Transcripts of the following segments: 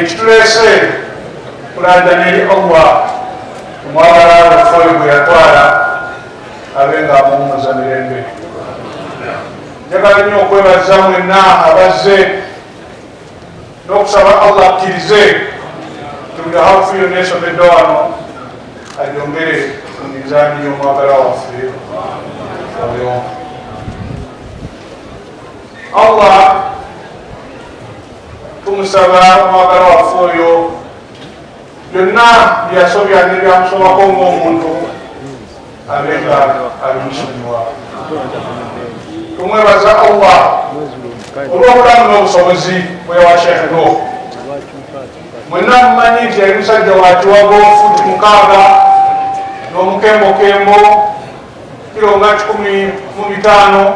Ekituleese kulajana eri Allah, omwagala waffe oyo gwe yatwala, abe nga amuwummuza mirembe. Njagala nnyo okwebaza mwenna abazze n'okusaba Allah akkirize nti buli harufu yonna esomeddwa wano agyongere mu minzaani y'omwagala waffe oyo. Allah tumusaba omwagala waffe oyo byonna byeyasobya nebyamusobako ng'omuntu abe nga abimusonyiwa. Tumwebaza Allah olw'obulamu n'obusobozi bweyawa Sheekh Nuh. Mwenna mumanyi nti yali musajja wa kiwago, futi 6 n'omukembokembo, kiro nga 105,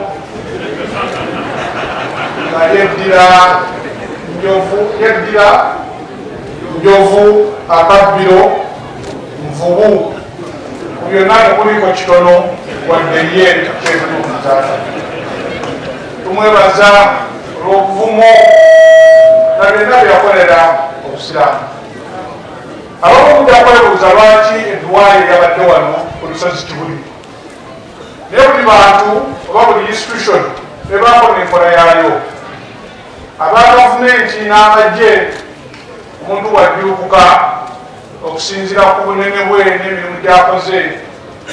nga yeddira njovu, yeddira njovu, akabbiro nvubu, ku byonna tekuliko kitono wadde ye Sheikh Nuhu Muzaata. Tumwebaza olw'obuvumu na byonna byeyakolera obusiraamu. Abamu mujja kwebuuza lwaki edduwaayo yabadde wano ku lusozi Kibuli, naye buli bantu oba buli institution ebaako n'enkola yaayo. Aba gavumenti n'amagye, omuntu bw'ajjulukuka okusinziira ku bunene bwe n'emirimu gy'akoze,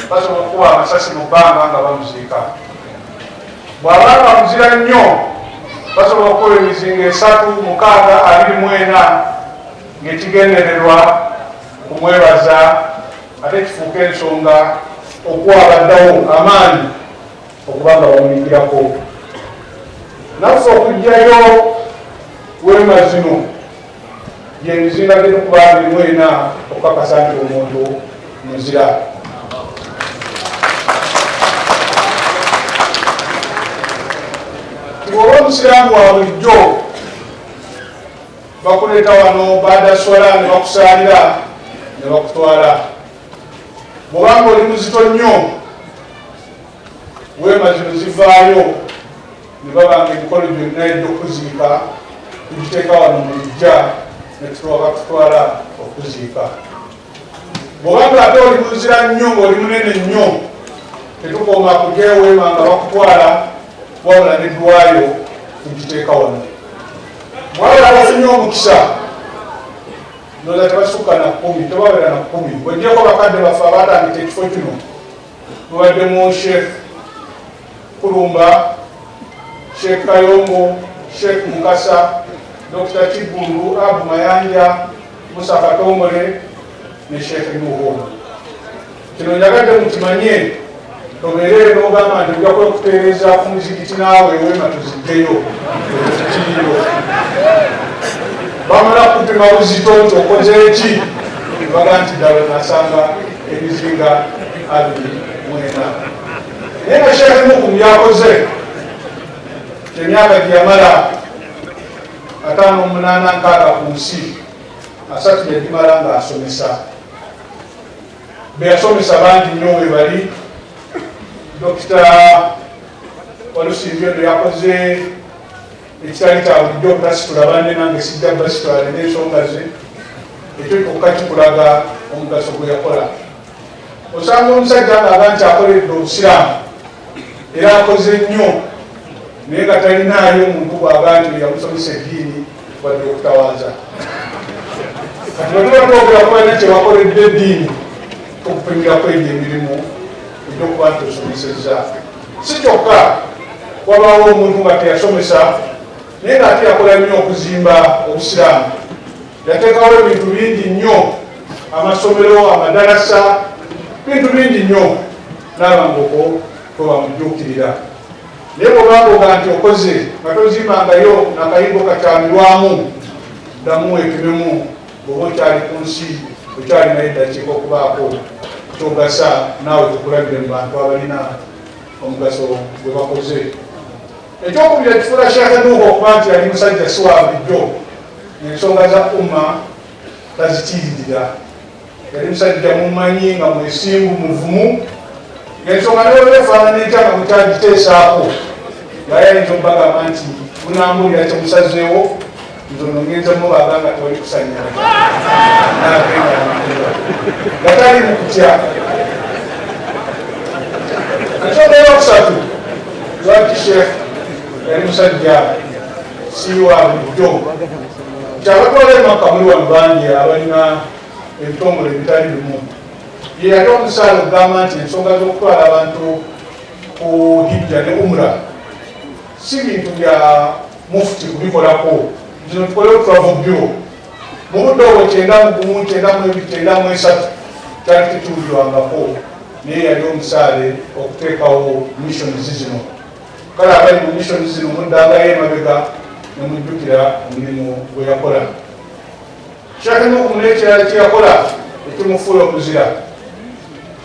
basobola okukuba amasasi mu bbanga nga bamuziika. Bw'aba nga muzira nnyo, basobola okukuba emizinga 3, 6, 24, ng'ekigendererwa kumwebaza, ate kifuuka ensonga okuwa abaddawo amaanyi okuba nga bamuyigirako. Naffe okuggyayo weema zino gyemizinga gyetukuba 24 okukakasa nti omuntu muzira. Bw'oba omusiraamu wa bulijjo, bakuleeta wano baada swala ne bakusaalira ne bakutwala. Bw'obanga oli muzito nnyo, weema zino zivaayo ne babanga emikolo gyonna egy'okuziika tugiteeka wano mu luggya ne tutwala okuziika. Bw'obanga ate oli muzira nnyo, ng'oli munene nnyo, tetukoma kugyayo weema nga bakutwala, wabula neddwayo tugiteeka wano. Mwabala bafunye omukisa, ndowooza tebasukka na 10, tebawera na 10. Bw'oggyeko bakadde baffe abatandika ekifo kino, mubaddemu Sheikh Kulumba, Sheikh Kayongo, Sheikh Mukasa, Dr. Kiggundu, Abu Mayanja, Musa Katongole ne Sheikh Nuhu. Kino njagadde mukimanye, tobeere n'ogamba nti ojja kwekuteereza ku muzigiti naawe weema tuziggeyo, tekiriyo. Bamala kupima buzito nti okoze eki, baga nti ddala nasanga emizinga 24. Naye nga Sheikh Nuhu byakoze, emyaka gye yamala 58, 60 ku nsi, 30 yagimala ng'asomesa. Be yasomesa bangi nnyo we bali. Dokita Walusimbi ono yakoze ekitali kya bulijjo obutasitula banne, nange sijja basitula, alina ensonga ze. Ekyo kyokka kikulaga omugaso gwe yakola. Osanga omusajja ng'aga nti akoleredde obusiraamu era akoze nnyo, naye nga talinaayo omuntu bw'aga nti yamusomesa eddiini wadde okutawaaza. Kati bwe tuba twogera ku balina kye bakoledde eddiini, tukupimira ku egyo emirimu egy'okuba nti osomesezza. Si kyokka, wabaawo omuntu nga teyasomesa, naye ng'ate yakola nnyo okuzimba obusiraamu. Yateekawo ebintu bingi nnyo, amasomero, amadalasa, bintu bingi nnyo, naaba ng'okwo kwe bamujjuukirira. Naye bw'obanga oga nti okoze nga tozimbangayo nakayigo kakyamirwamu, ddamu weepimemu bw'oba okyali ku nsi, okyalinayo eddakiika okubaako kyogasa, naawe tukulabire mu bantu abalina omugaso gwe bakoze. Ekyokubiri ekifuula Sheikh Nuhu okuba nti yali musajja si wa bulijjo, ensonga za umma tazitiiririra. Yali musajja mumanyi nga mwesimbu, muvumu, ng'ensonga neweba efaanana etya nga mukyagiteesaako, nga yayinza okubagamba nti munambuulira kye musazeewo. Nze ono ngenza mubaaga nga tewali kusanyala, nagenda nga tali mu kutya. Ensonga eyokusatu lwaki Sheekh yali musajja si wa bulijjo, nti abatwala eMakka muli wano bangi abalina ebitongole ebitali bimu. Ye yali omusaala okugamba nti ensonga z'okutwala abantu ku hijja ne umra si bintu bya mufuti kubikolako, zino tukolewo travel bureau. Mu budde obwo 91, 92, 93, kyali tekiwulirwangako, naye yali omusaale okuteekawo missions zino. Kale abali mu missions zino muddangayo emabega ne mujjukira omulimu gwe yakola Sheekh Nuhu. N'ekirala kyeyakola ekimufuula omuzira,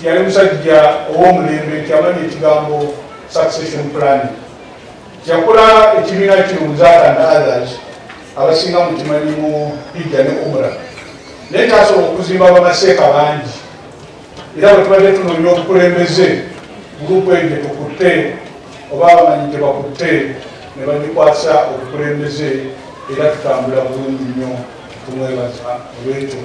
yali musajja ow'omulembe nti amanyi ekigambo succession planning. Yakola ekibiina kino Muzaata and others, abasinga mukimanyi mu hijja ne umra, naye kyasobola okuzimba bamaseeka bangi. Era bwe tubadde tunoonya obukulembeze, gurupu eyo gye tukutte oba abamanyi gye bakutte ne bagikwasa obukulembeze, era tutambula bulungi nnyo, tumwebaza olwekyo.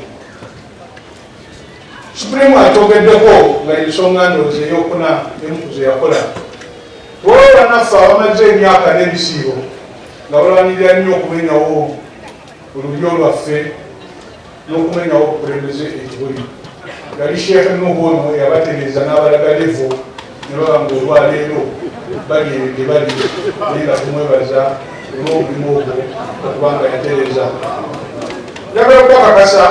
Supreme atwogeddeko nga ensonga ndowooza eyokuna emu ku ze yakola. Waliwo bannaffe abamaze emyaka n'ebisiibo nga balwanirira nnyo okumenyawo olulyo lwaffe n'okumenyawo obukulembeze ekibuli. Yali Sheekh Nuhu ono yabatereeza n'abalaga level ne baba nga olwaleero bali eyo gye bali, naye nga tumwebaza olw'omulimu ogwo okubanga yatereeza. Njagala okubakakasa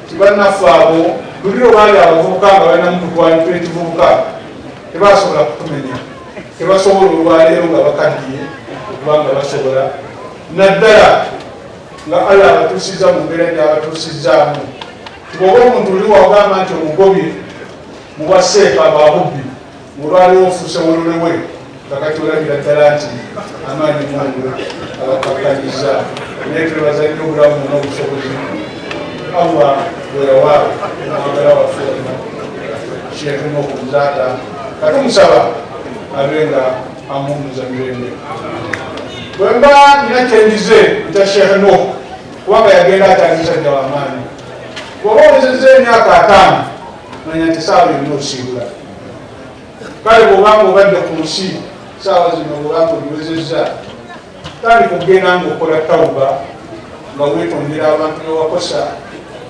ti bannaffe abo luliro baali abavubuka nga balinamu tutwanyi tw'ekivubuka, tebasobola kutumenya, tebasobola olwaleero nga bakaddiye okubanga basobola, naddala nga Allah abatuusizza mu mbeera gy'abatuusizzaamu. Tibwoba omuntu oli wagamba nti omugobye mu bwaseeka bwabubbi, ng'olwaleero ofuuse wololewe, nga kati olabira ddala nti amaanyi Mungu abakakkanyiza. Naye twebaza nnyo obulamu n'obusobozi Allah bwe yawa omwagala waffe ono Sheekh Nuhu Muzaata, katumusaba abe nga amuwumuza mirembe. Bwe mba nina kyenjize nkya Sheekh Nuhu, kubanga yagenda akyali musajja w'amaanyi, bw'oba owezezza emyaka 50, manya nti saawa yonna osiibula. Kale bw'obanga obadde ku nsi saawa zino, bw'obanga ogiwezezza, tandika okugenda ng'okola tawuba, nga weetondera abantu bewakosa,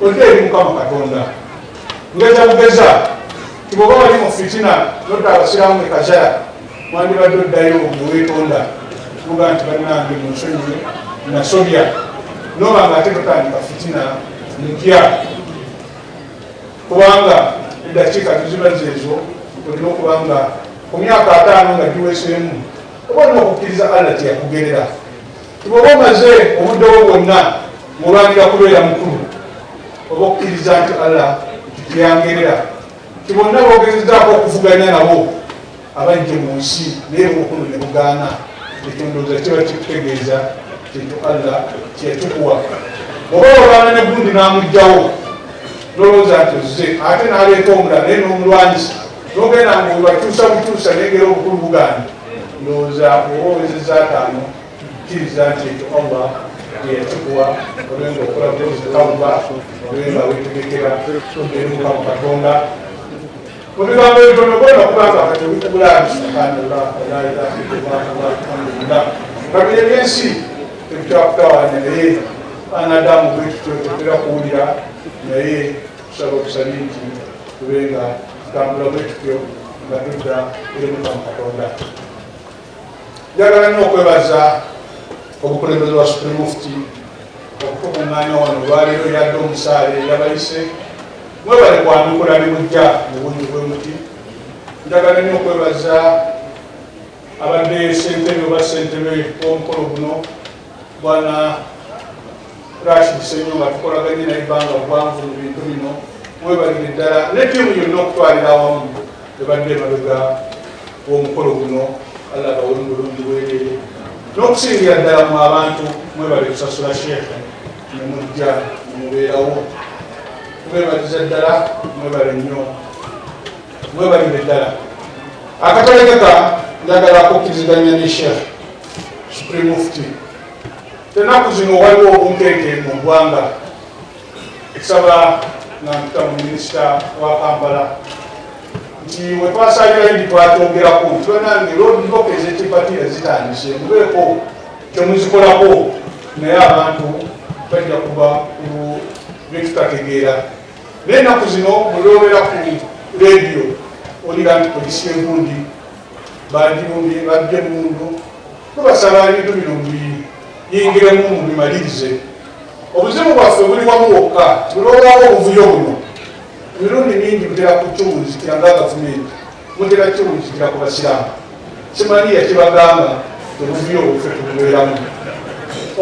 odde eri Mukama Katonda. Ngeza bugeza ti bw'oba wali mu fitina nodda abasiraamu e Kazara, wandibadde oddayo neweetonda muga nti bannange munsonyiwe, nasobya, noba nga ate totandika fitina mpya, kubanga eddakiika tuziba zeezo. Olina okuba nga ku myaka 50 nga giweseemu, oba olina okukkiriza Allah kyeyakugerera. Tibwoba omaze obudde bwo bwonna ng'olwanira kubeera mukulu, oba okukkiriza nti Allah kyeyangerera, ti bonna bogezezaako okuvuganya nabo abajje mu nsi, naye obukulu ne bugaana. Ekyo ndowooza kiba kikutegeeza kyekyo Allah kyeyakikuwa. Oba olwana ne gundi n'amugjawo, nolowooza nti ozze, ate n'aleeta omulala naye n'omulwanyisa, nogenda nga obakyusa bukyusa, nengera obukulu bugaana. Ndowooza oba owezezza 50, kkiriza nti ekyo Allah gyeyakikuwa, obenga okola tawuba, obenga wetegekera eri Mukama Katonda. Mu bigambo ebitono, bona okubanga kati obikubulaani, subhanallah, la ilaha illallah, alhamdulillah, nga bino ebyensi tebikyakutawanya. Naye anadamu bwetutyo tetera kuwulira, naye tusaba obusabi nti tube nga tutambula bwe tutyo nga tudda eri Mukama Katonda. Njagala nnyo okwebaza obukulembeze bwa Supreme Mufti okutukuŋŋaanya wano olwaleero. Yadde omusaale yabayise, mwebale kwanukula ne mujja mu bungi bwe muti. Njagala nnyo okwebaza abadde ssentebe oba ssentebe w'omukolo guno, Bwana Rashid Senyo, nga tukolaganye naye ebbanga ggwanvu mu bintu bino. Mwebalire ddala ne ttiimu yonna okutwalira awamu ebadde emabega w'omukolo guno. Allah bawe mu bulungi bwerere. N'okusingira ddala mu abantu, mwebale kusasula sheekhe ne mujja nemubeerawo. Tubebaliza ddala, mwebale nnyo, mwebalire ddala. Akatalekeka, njagala kukkiriziganya ne Sheekh Supreme Mufti. Ennaku zino waliwo obunkenke mu ggwanga. Nsaba nga mpita mu minisita wa Kampala nti we twasalirayo nti twakyogerako nti banange roadblock ez'ekipatiira zitandise, mubeeko kyemuzikolako, naye abantu bajja kuba ku byetutategeera. Naye ennaku zino bwe lwobeera ku leediyo olira nti polisi y'egundi bagirumbye, babbye emundu. Tubasaba ebintu bino mubiyingiremu, mubimalirize. Obuzibu bwaffe buli wamu wokka, bulwobawo obuvuyo buno emirundi mingi butera kukiwunzikira nga gavumenti mutera kiwunzikira ku basiraamu. Simanyi yakibagamba obuvuyo obuffe tububeeramu.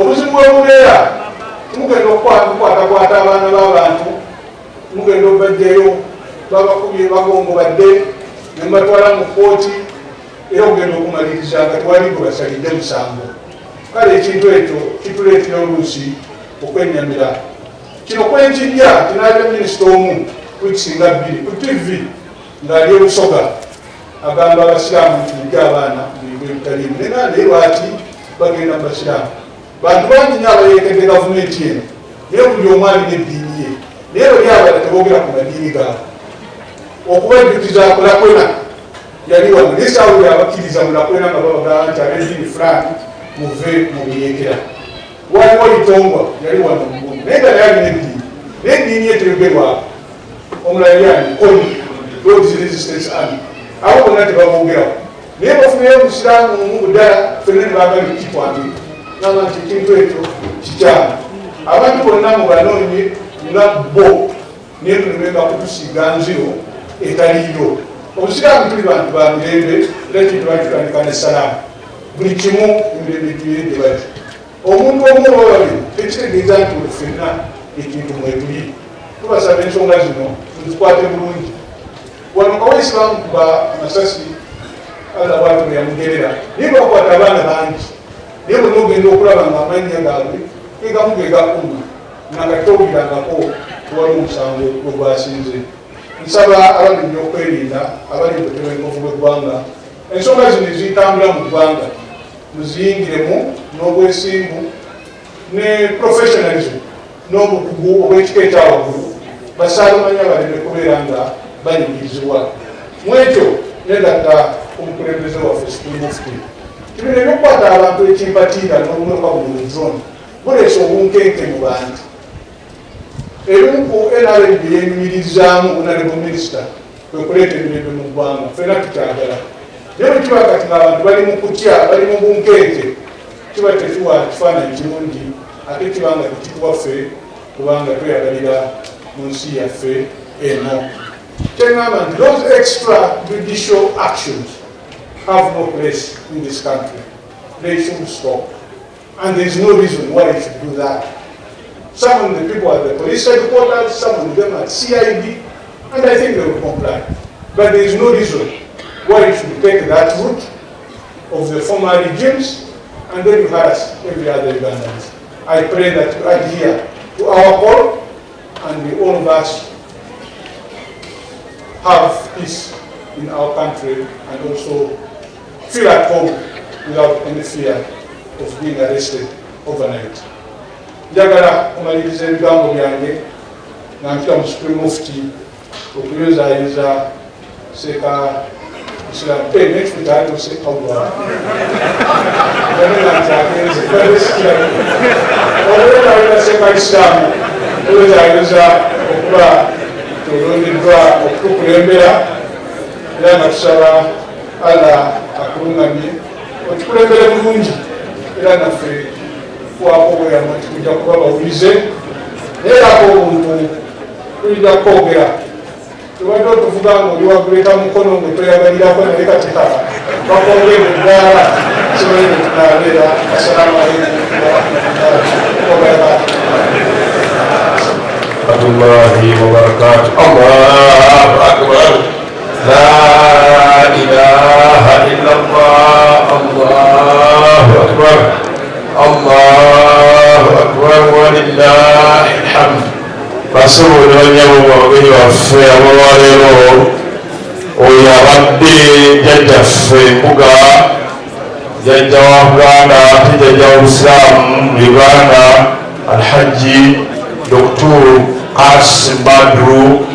Obuzibu bwebubeera mugenda okukwatakwata abaana b'abantu, mugenda obajjayo babakubye bagongobadde nemubatwala mu kooti, era okugenda okumaliriza nga tewali gwe basalidde musango. Kale ekintu ekyo kituleetera oluusi okwenyamira. Kino kwenkijja tinalabye minisita omu wiiki 2 ku TV ng'ali ebusoga agamba abasiraamu nti mujje abaana muyige ebitaliimu. Naye naye lwaki bagenda mu basiraamu? Bantu bangi nnyo abayeekedde gavumenti eno, naye buli omu alina eddiini ye, naye bali abalala teboogera ku madiini gaabwe. Okubajjukiza Lakwena yali wano, naye saawulira abakkiriza mu Lakwena nga babagamba nti ab'eddiini fulani muve mu buyeekera. Waliwo Itongwa yali wano mugundu, naye nga naye alina eddiini, naye eddiini ye teyogerwako. Omulala yani Kony, Lord's Resistance Army, abo bonna tebaboogerako, naye bafunayo omusiraamu omu buddala fenna ne baagala ekitwambika. Gamba nti ekintu ekyo kikyamu. Abantu bonna mubanoonye nga bo, naye tulemenga kutusiiga nziro etaliyo. Obusiraamu tuli bantu ba mirembe, era ekintu bakitandika ne salaamu, buli kimu emirembe gibire gye bati. Omuntu omu oba babiri tekitegeeza nti we ffenna ekintu mwetuli. Tubasaba ensonga zino tuzikwate bulungi. Wano Kaweesi bamukuba amasasi, Allah bwatyo bwe yamugerera, naye bakwata abaana bangi, naye bonna ogenda okulaba nga amannya gaabwe gegamu ge ga umma nga towulirangako tewali omusango gwe gwasinze. Nsaba abali mu byokwerinda, abali mu butebenkevu bw'eggwanga, ensonga zino ezitambula mu ggwanga muziyingiremu n'obwesimbu ne professionalism n'obukugu obw'ekika ekyawaggulu, basaalumanya baleme kubeera nga banyigirizibwa. Mu ekyo negatta omukulembeze waffe Supreme Mufti. Kibino ebyokukwata abantu ekimpatiira n'obumotoka buno drone buleese obunkenke mu bantu. Ebimu ku NRM byeyenyumirizaamu, honorable minister, kwe kuleeta emirembe mu ggwanga. Ffenna tukyagala, naye bwe kiba kati ng'abantu bali mu kutya, bali mu bunkenke, kiba tekiwa kifaananyi kirungi, ate kiba nga tekituwa ffe kubanga tweyagalira mu nsi yaffe eno. Kyeŋŋamba nti those extra judicial actions have no place in this country. They should stop, and there is no reason why you should do that. Some of the people at the police headquarters, some of them at CID, and I think they will comply. But there is no reason why you should take that route of the former regimes and then you harass every other Ugandans. I pray that you adhere to our call and we all of us have peace in our country and also feel at home without any fear of being arrested overnight. Njagala kumaliriza ebigambo byange nga mpita mu Supreme Mufti okuyozaayoza seeka Islam next week atuuse Allah nti agenze okuyozayoza seeka Isiramu, okuyozayoza okuba tolondeddwa okutukulembera, era nga tusaba Allah akuluŋŋamye otukulembere bulungi, era naffe kwako obweyamo nti tujja kuba bawulize, naye erako obuntu tuyinza kukwogera. Tubadde otuvuga nga oli waguleta mukono nga toyagalirako, naye kati bakwongere eddaala simanyi bwe tunaabeera. Assalaamu alaikum warahmatullahi wabarakatu. الله وبركاته. الله أكبر، لا إله إلا الله، الله أكبر، الله أكبر، ولله الحمد. Bassebo ne bannyabo, bagenyi baffe abalwaleero, oyo abadde jjajjaffe Mbuga Jjajja wa Buganda ate jjajja w'Obusiraamu mu Uganda, Alhajji Dr. Kasim Badru.